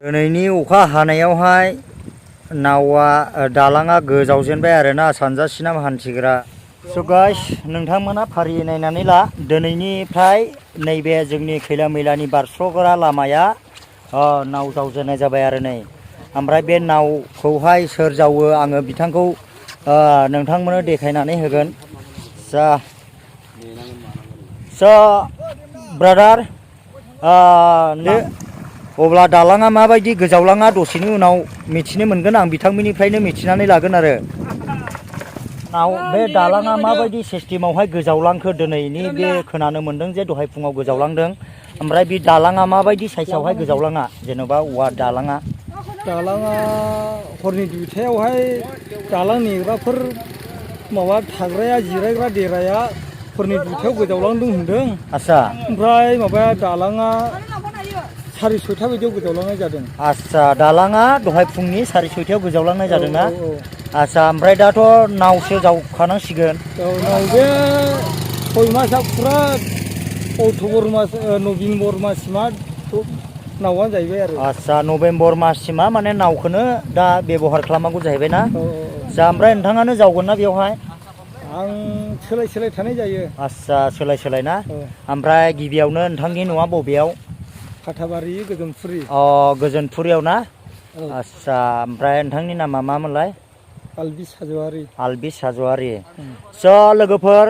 दिनैनि अखा हानायावहाय नावा दालाङा गोजावजेनबाय आरोना सानजासिनाम हान्थिग्रा। स' गाइस नोंथांमोना फारियै नायनानै ला दिनैनिफ्राय नैबे जोंनि खैला मैलानि बारस्र'ग्रा लामाया नाव जावजेननाय जाबाय आरो नै ओमफ्राय बे नावखौहाय सोर जावो आङो बिथांखौ नोंथांमोननो देखायनानै होगोन। ब्रादार अब्ला दालाङा माबायदि गोजावलाङा दसेनि उनाव मिथिनो मोनगोन आं बिथांमोननिफ्रायनो मिथिनानै लागोन आरो बे दालाङा माबायदि सिस्टेमावहाय गोजावलांखो दिनैनि बे खोनानो मोनदों जे दहाय फुङाव गोजावलांदों ओमफ्राय बे दालाङा माबायदि साइसावहाय गोजावलाङा जेन'बा औवा दालाङा हरनि दुइथायावहाय दालां नेग्राफोर माबा थाग्राया जिरायग्रा देराया हरनि दुइथायाव गोजावलांदों होनदों। आच्छा ओमफ्राय माबाया दालाङा 6:30 बायदियाव गोजावलांनाय जादों। आच्छा दालाङा दहाय फुंनि 6:30 गोजावलांनाय जादोंना? आच्छा ओमफ्राय दाथ' नावसो जावखानांसिगोन। नाव बे 6 मासआ फुरा अक्ट'बर मास नभेम्बर माससिमा नावानो जाहैबाय आरो। आच्छा नभेम्बर माससिमा माने नावखौनो दा बेब'हार खालामनांगौ जाहैबाय ना? आच्छा ओमफ्राय नोंथाङानो जावगोन ना बेवहाय? आं सोलाय सोलाय थानाय जायो। आच्छा सोलाय सोलाय ना? ओमफ्राय गिबियावनो नोंथांनि न'आ बबेयाव? फाथाबारि गोजोनफुरि। गोजोनफुरियाव ना? आच्छा ओमफ्राय नोंथांनि नामा मामोनलाय? आलबिस हाज'वारि। आलबिस हाज'वारि। स' लोगोफोर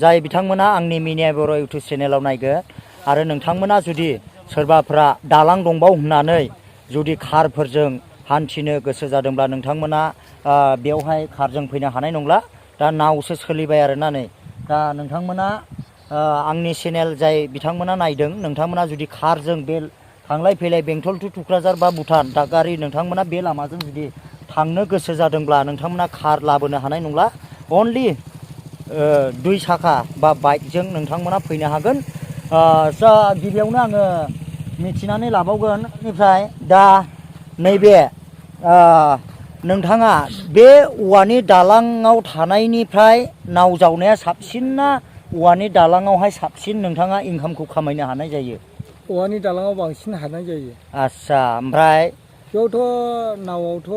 जाय बिथांमोना आंनि मिनिया बर' इउटुब चेनेलाव नायगोन आरो नोंथांमोना जुदि सोरबाफ्रा दालां दंबाव होननानै जुदि कारफोरजों हान्थिनो गोसो जादोंब्ला नोंथांमोना बेवहाय कारजों फैनो हानाय नंला दा नावसो सोलिबाय आरोना नै दा नोंथांमोना आंनि चेनेल जाय बिथांमोना नायदों नोंथांमोना जुदि कारजों बे थांलाय फैलाय बेंटल टु थुक्राझार बा भुटान दादगारि नोंथांमोना बे लामाजों जुदि थांनो गोसो जादोंब्ला नोंथांमोना कार लाबोनो हानाय नंला अनलि 2 साखा बा बाइकजों नोंथांमोना फैनो हागोन। गिबियावनो आङो मिथिनानै लाबावगोन बेनिफ्राय दा नैबे नोंथाङा बे औवानि दालाङाव थानायनिफ्राय नाव जावनाया साबसिन ना औवानि दालाङावहाय साबसिन नोंथाङा इनकामखौ खामायनो हानाय जायो? औवानि दालाङाव बांसिन हानाय जायो। आच्छा ओमफ्राय बेयावथ' नावआवथ'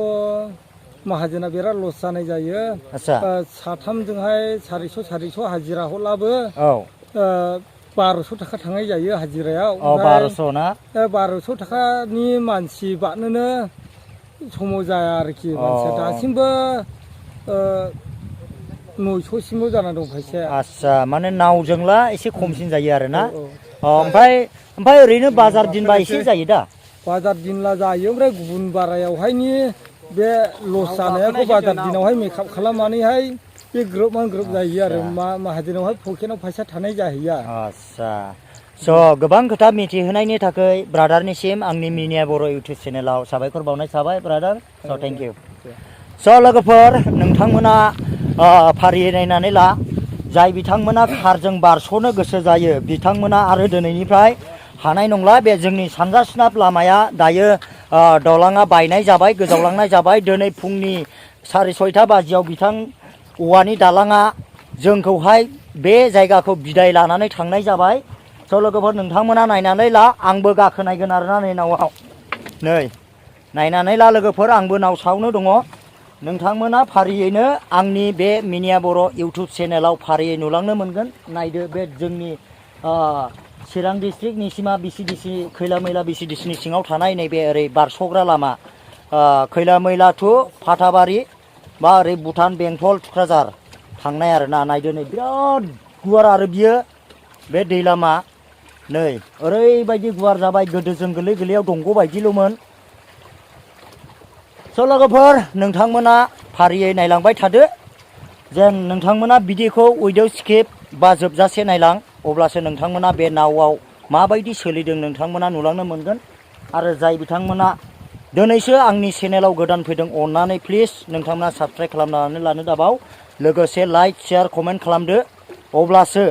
माहाजोना बिराद लस जानाय जायो। आच्छा साथामजोंहाय 400 हाजिरा हलाबो 1200 थाखा थांनाय जायो हाजिरायाव। 1200 ना? 1200 थाखानि मानसि बारनोनो समाव जाया आरोखि मानसिया दासिमबो 900सिमल' जाना दं फैसाया। आच्छा माने नावजोंला एसे खमसिन जायो आरोना? ओमफ्राय ओरैनो बाजार दिनबा एसे जायो दा? बाजार दिनला जायो ओमफ्राय गुबुन बारायावहायनि बे लस जानायखौ बाजार दिनावहाय मेकआप खालामनानैहाय बे ग्रोबमान ग्रोब जायो आरो माहाजोनावहाय पकेटाव फैसा थानाय जाहैया। आच्छा स' गोबां खोथा मिथिहोनायनि थाखाय ब्रादारनिसिम आंनि मिनिया बर' इउटुब चेनेलाव साबायखर बावनाय थाबाय ब्रादार। स' थेंक इउ। स' लोगोफोर नोंथांमोना फारियै नायनानै ला जाय बिथांमोना कारजों बारस'नो गोसो जायो बिथांमोना आरो दिनैनिफ्राय हानाय नंला बे जोंनि सानजा सोनाब लामाया दायो दालाङा बायनाय जाबाय गोजावलांनाय जाबाय दिनै फुंनि 6:30 बाजियाव औवानि दालाङा जोंखौहाय बे जायगाखौ बिदाय लानानै थांनाय जाबाय। स' लोगोफोर नोंथांमोना नायनानै ला आंबो गाखोनायगोन आरोना नै नावआव नै नायनानै ला लोगोफोर आंबो नाव सायावनो दङ नोंथांमोना फारियैनो आंनि बे मिनिया बर' इउटुब चेनेलाव फारियै नुलांनो मोनगोन। नायदो बे जोंनि चिरां डिस्ट्रिक्ट निसिमा बिसिडिसि खैला मैला बिसिडिसिनि सिङाव थानाय नैबे ओरै बारस'ग्रा लामा खैला मैला टु फाथाबारि बा ओरै भुटान बेंटल थुक्राझार थांनाय आरोना नायदो नै बिराद गुवार आरो बियो बे दै लामा नै ओरैबायदि गुवार जाबाय गोदो जों गोरलै गोरलैयाव दंग' बायदिल'मोन। स' लोगोफोर नोंथांमोना फारियै नायलांबाय थादो जेन नोंथांमोना भिडिअखौ उइदाउट स्किप बा जोबजासे नायलां अब्लासो नोंथांमोना बे नावआव माबायदि सोलिदों नोंथांमोना नुलांनो मोनगोन। आरो जाय बिथांमोना दिनैसो आंनि चेनेलाव गोदान फैदों अननानै प्लिज नोंथांमोना साबस्क्राइब खालामनानै लानो दाबाव लोगोसे लाइक शेयार कमेन्ट खालामदो अब्लासो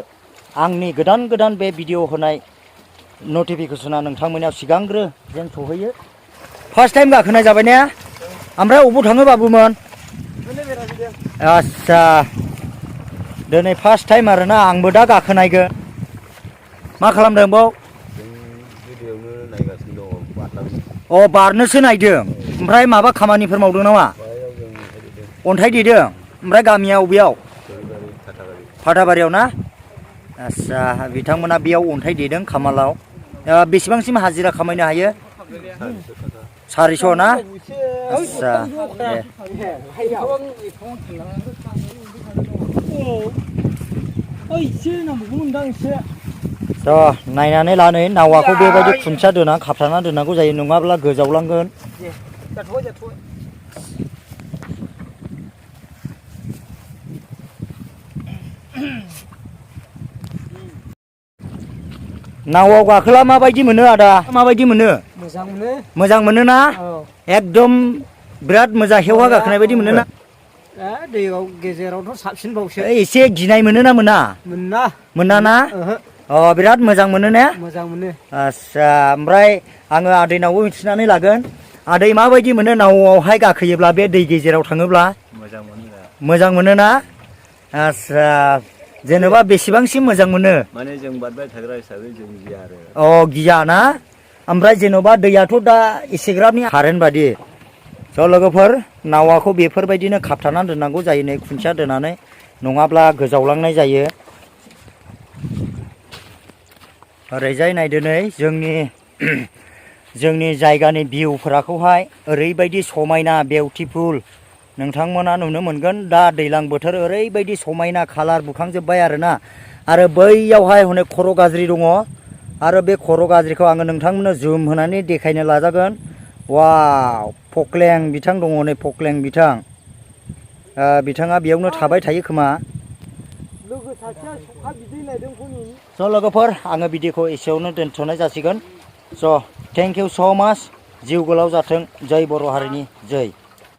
आंनि गोदान गोदान बे भिडिअ होनाय नटिफिकेसना नोंथांमोननियाव सिगांग्रो जेन सहैयो। फार्स्ट टाइम गाखोनाय जाबाय ने? ओमफ्राय अबाव थाङो बाबुमोन? आच्छा दिनै फार्स्ट टाइम आरोना आंबो दा गाखोनायगोन। मा खालामदों बाव? जों भिडिअ'आवनो नायगासिनो दङ बारलांनो। अ बारनोसो नायदों ओमफ्राय माबा खामानिफोर मावदों नामा अन्थाइ देदों ओमफ्राय गामिया अबेयाव फाथाबारियाव ना आस्सा बिथांमोना बेयाव अन्थाइ देदों खामालाव बेसेबांसिम हाजिरा खामायनो हायो 400 ना आस्सा दे स' नायनानै ला नै नावाखौ बेबायदि खुन्थिया दोना खाबथाना दोननांगौ जायो नङाब्ला गोजावलांगोन नावाव गाखोला माबायदि मोनो आदा माबायदि मोनो मोजां मोनो ना एकदम बिराद मोजां हेवहा गाखोनाय बायदि मोनो ना दैयाव गेजेरावथ' साबसिनबावसो एसे गिनाय मोनो ना मोना मोना ना अ बिराद मोजां मोनो ने मोजां मोनो आस्सा ओमफ्राय आङो आदैनावबो मिथिनानै लागोन आदै माबायदि मोनो नावआवहाय गाखोयोब्ला बे दै गेजेराव थाङोब्ला मोजां मोनो ना आस्सा जेनेबा बेसेबांसिम मोजां मोनो माने जों बारबाय थाग्रा हिसाबै जों गिया आरो अ गिया ना ओमफ्राय जेन'बा दैयाथ' दा एसेग्राबनि कारेन्ट बादि स' लोगोफोर नावाखौ बेफोरबायदिनो खाबथानानै दोननांगौ जायो नै खुन्थिया दोननानै नङाब्ला गोजावलांनाय जायो ओरैजाय नायदो नै जोंनि जायगानि भिउफोराखौहाय ओरैबायदि समायना बिउटिफुल नोंथांमोना नुनो मोनगोन दा दैज्लां बोथोर ओरैबायदि समायना कालार बुखांजोब्बाय आरोना आरो बैयावहाय हनै खर' गाज्रि दङ आरो बे खर' गाज्रिखौ आङो नोंथांमोननो जुम होनानै देखायनो लाजागोन वाव फक्लें बिथां दङ नै फक्लें बिथां बिथाङा बेयावनो थाबाय थायो खोमा स' लोगोफोर आङो भिडिअखौ एसेयावनो दोनथ'नाय जासिगोन स' थेंक इउ स' माच जिउ गोलाव जाथों जय बर' हारिनि जय